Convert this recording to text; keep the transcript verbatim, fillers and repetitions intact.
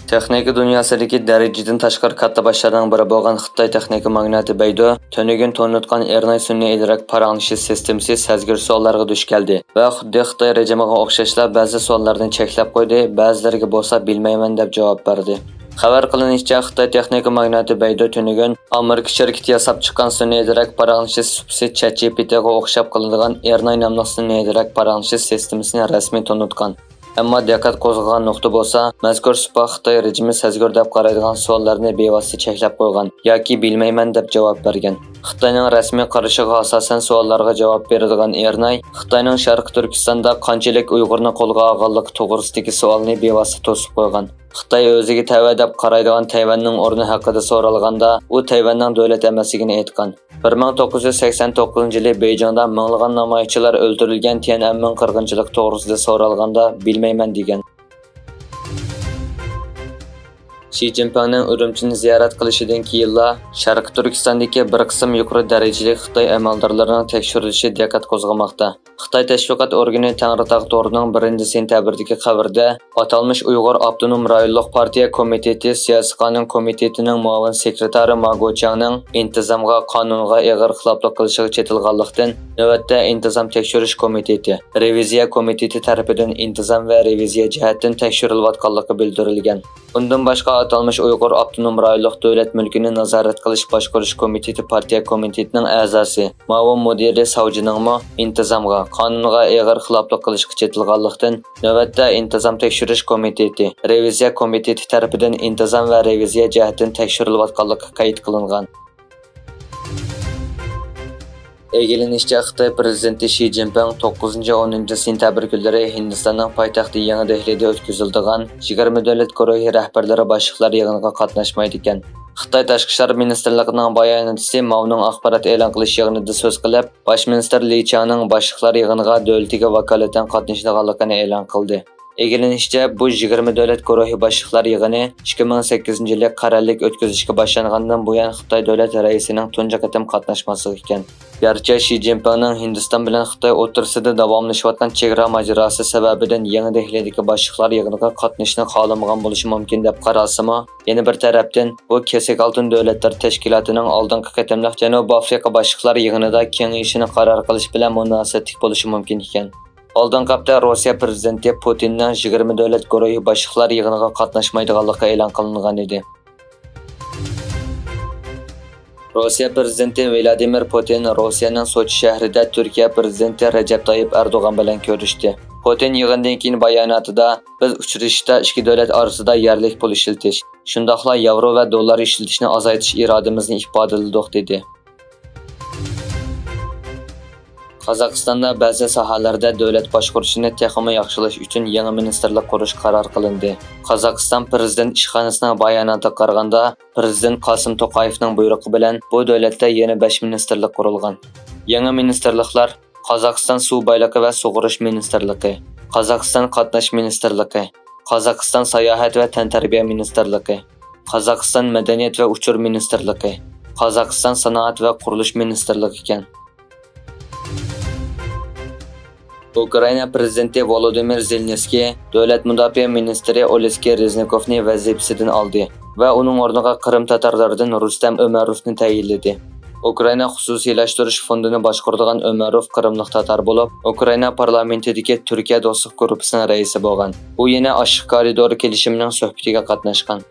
تېخنىكا دۇنياسىدىكى دەرىجىدىن تاشقىرى كاتتا باشلارنىڭ بىرى بولغان خىتاي تېخنىكا ماگناتى بەيدۇ تۈنۈگۈن تونۇتقان ئېرناي سۈنئىي ئىدراك پاراڭلىشىش سىستېمىسى سەزگۈر سوئاللارغا دۇچ كەلدى ۋە خۇددى خىتاي رېجىمىغا ئوخشاشلا بەزى سوئاللارنى چەكلەپ قويدى، بەزىلىرىگە بولسا بىلمەيمەن دەپ جاۋاب بەردى. خەۋەر قىلىنىشىچە، خىتاي تېخنىكا ماگناتى بەيدۇ تۈنۈگۈن ئامېرىكا شىركىتى ياساپ چىققان سۈنئىي ئىدراك پاراڭلىشىش سۇپىسى چات جى پى تىغا ئوخشاپ قېلىدىغان ئېرناي ناملىق سۈنئىي ئىدراك پاراڭلىشىش سىستېمىسىنى رەسمىي تونۇتقان. ئەمما دىققەت قوزغىغان نۇقتا بولسا، مەزكۇر سۇپا خىتاي رېجىمى سەزگۈر دەپ قارايدىغان سوئاللارنى بىۋاسىتە چەكلەپ قويغان ياكى بىلمەيمەن دەپ جاۋاب بەرگەن. خىتاينىڭ رەسمىي قارىشىغا ئاساسەن سوئاللارغا جاۋاب بېرىدىغان ئېرناي خىتاينىڭ شەرقىي تۈركىستاندا قانچىلىك ئۇيغۇرنى قولغا ئالغانلىقى توغرىسىدىكى سوئالنى بىۋاسىتە توسۇپ قويغان. خىتاي ئۆزىگە تەۋە دەپ قارايدىغان تەيۋەننىڭ ئورنى ھەققىدە سورالغاندا، ئۇ تەيۋەننىڭ دۆلەت ئەمەسلىكىنى ئېيتقان. بىر مىڭ توققۇز يۈز سەكسەن توققۇزىنچى يىلى بېيجىڭدا مىڭلىغان نامايىشچىلار ئۆلتۈرۈلگەن تيەنئەنمېن قىرغىنچىلىقى توغرىسىدا سورالغاندا، بىلمەيمەن دېگەن. شى جىنپىڭنىڭ ئۈرۈمچىنى زىيارەت قىلىشىدىن كېيىنلا، شەرقىي تۈركىستاندىكى بىر قىسىم يۇقىرى دەرىجىلىك خىتاي ئەمەلدارلىرىنىڭ تەكشۈرۈلۈشى دىققەت قوزغىماقتا. خىتاي تەشۋىقات ئورگىنى تەڭرىتاغ تورىنىڭ بىرىنچى سېنتەبىردىكى خەۋىرىدە، ئاتالمىش ئۇيغۇر ئاپتونوم رايونلۇق پارتىيە كومىتېتى سىياسىي قانۇن كومىتېتىنىڭ مۇئاۋىن سېكرېتارى ما گوچياڭنىڭ ئىنتىزامغا، قانۇنغا ئېغىر خىلاپلىق قىلىشىغا چېتىلغانلىقتىن، نۆۋەتتە ئىنتىزام تەكشۈرۈش كومىتېتى، رېۋىزىيە كومىتېتى تەرىپىدىن ئىنتىزام ۋە رېۋىزىيە جەھەتتىن تەكشۈرۈلۈۋاتقانلىقى بىلدۈرۈلگەن. ئۇندىن باشقا، ئاتالمىش ئۇيغۇر ئاپتونوم رايونلۇق دۆلەت مۈلكىنى نازارەت قىلىش باشقۇرۇش كومىتېتى پارتىيە كومىتېتىنىڭ ئەزاسى، مۇئاۋىن مۇدىرى ساۋجىنىڭمۇ ئىنتىزامغا، قانۇنغا ئېغىر خىلاپلىق قىلىشقا چېتىلغانلىقتىن، نۆۋەتتە ئىنتىزام تەكشۈرۈش كومىتېتى، رېۋىزىيە كومىتېتى تەرىپىدىن ئىنتىزام ۋە رېۋىزىيە جەھەتتىن تەكشۈرۈلۈۋاتقانلىقى قەيت قىلىنغان. ئىگىلىنىشىچە، خىتاي پىرېزىدېنتى شى جىنپىڭ توققۇزىنچى، ئونىنچى سېنتەبىر كۈنلىرى ھىندىستاننىڭ پايتەختى يېڭى دېھلىدا ئۆتكۈزۈلىدىغان يىگىرمە دۆلەت گۇرۇھى رەھبەرلىرى باشلىقلار يىغىنىغا قاتناشمايدىكەن. خىتاي تاشقى ئىشلار مىنىستىرلىقىنىڭ باياناتچىسى ماۋنىڭ ئاخبارات ئېلان قىلىش يىغىنىدا سۆز قىلىپ، باش مىنىستىر لى چياڭنىڭ باشلىقلار يىغىنىغا دۆلىتىگە ۋاكالىتەن قاتنىشىدىغانلىقىنى ئېلان قىلدى. ئىگىلىنىشىچە، بۇ يىگىرمە دۆلەت گۇرۇھى باشلىقلار يىغىنى ئىككى مىڭ سەككىزىنچى يىلى قەرەللىك ئۆتكۈزۈشكە باشلانغاندىن بۇيان خىتاي دۆلەت رەئىسىنىڭ تۇنجى قېتىم قاتناشماسلىقى ئىكەن. گەرچە شى جىنپىڭنىڭ ھىندىستان بىلەن خىتاي ئوتتۇرىسىدا داۋاملىشىۋاتقان چېگرا ماجىراسى سەۋەبىدىن يېڭى دېھلىدىكى باشلىقلار يىغىنىغا قاتنىشىشنى خالىمىغان بولۇشى مۇمكىن دەپ قارالسىمۇ، يەنە بىر تەرەپتىن، بۇ كېسەك ئالتۇن دۆلەتلەر تەشكىلاتىنىڭ ئالدىنقى قېتىملىق جەنۇبىي ئافرىقا باشلىقلار يىغىنىدا كېڭىيىشىنى قارار قىلىش بىلەن مۇناسىۋەتلىك بولۇشى مۇمكىن ئىكەن. ئالدىنقى ھەپتە روسىيە پىرېزىدېنتى پۇتىننىڭ يىگىرمە دۆلەت گۇرۇھى باشلىقلار يىغىنىغا قاتناشمايدىغانلىقى ئېلان قىلىنغان ئىدى. روسىيە پىرېزىدېنتى ۋلادىمىر پۇتىن روسىيەنىڭ سوچى شەھىرىدە تۈركىيە پىرېزىدېنتى رەجەپ تايىپ ئەردوغان بىلەن كۆرۈشتى. پۇتىن يىغىندىن كېيىن باياناتىدا، بىز ئۇچرىشىشتا ئىككى دۆلەت ئارىسىدا يەرلىك پۇل ئىشلىتىش، شۇنداقلا ياۋرو ۋە دوللار ئىشلىتىشنى ئازايتىش ئىرادىمىزنى ئىپادىلىدۇق، دېدى. قازاقىستاندا بەزى ساھەلەردە دۆلەت باشقۇرۇشىنى تېخىمۇ ياخشىلاش ئۈچۈن يېڭى مىنىستىرلىق قۇرۇش قارار قىلىندى. قازاقىستان پىرېزىدېنت ئىشخانىسىنىڭ باياناتىغا قارىغاندا، پىرېزىدېنت قاسىم توقايېۋنىڭ بۇيرۇقى بىلەن بۇ دۆلەتتە يەنە بەش مىنىستىرلىق قۇرۇلغان. يېڭى مىنىستىرلىقلار قازاقىستان سۇ بايلىقى ۋە سۇغىرىش مىنىستىرلىقى، قازاقىستان قاتناش مىنىستىرلىقى، قازاقىستان ساياھەت ۋە تەنتەربىيە مىنىستىرلىقى، قازاقىستان مەدەنىيەت ۋە ئۇچۇر مىنىستىرلىقى، قازاقىستان سانائەت ۋە قۇرۇلۇش مىنىستىرلىقى ئىكەن. ئۇكرائىنا پىرېزىدېنتى ۋولودىمىر زېلېنسكىي دۆلەت مۇداپىئە مىنىستىرى ئولېسكىي رېزنىكوفنى ۋەزىپىسىدىن ئالدى ۋە ئۇنىڭ ئورنىغا قىرىم تاتارلىرىدىن رۇستەم ئۆمەروفنى تەيىنلىدى. ئۇكرائىنا خۇسۇسىيلاشتۇرۇش فوندىنى باشقۇرىدىغان ئۆمەروف قىرىملىق تاتار بولۇپ، ئۇكرائىنا پارلامېنتىدىكى تۈركىيە دوستلۇق گۇرۇپپىسىنىڭ رەئىسى بولغان. ئۇ يەنە ئاشلىق كارىدورى كېلىشىمىنىڭ سۆھبىتىگە قاتناشقان.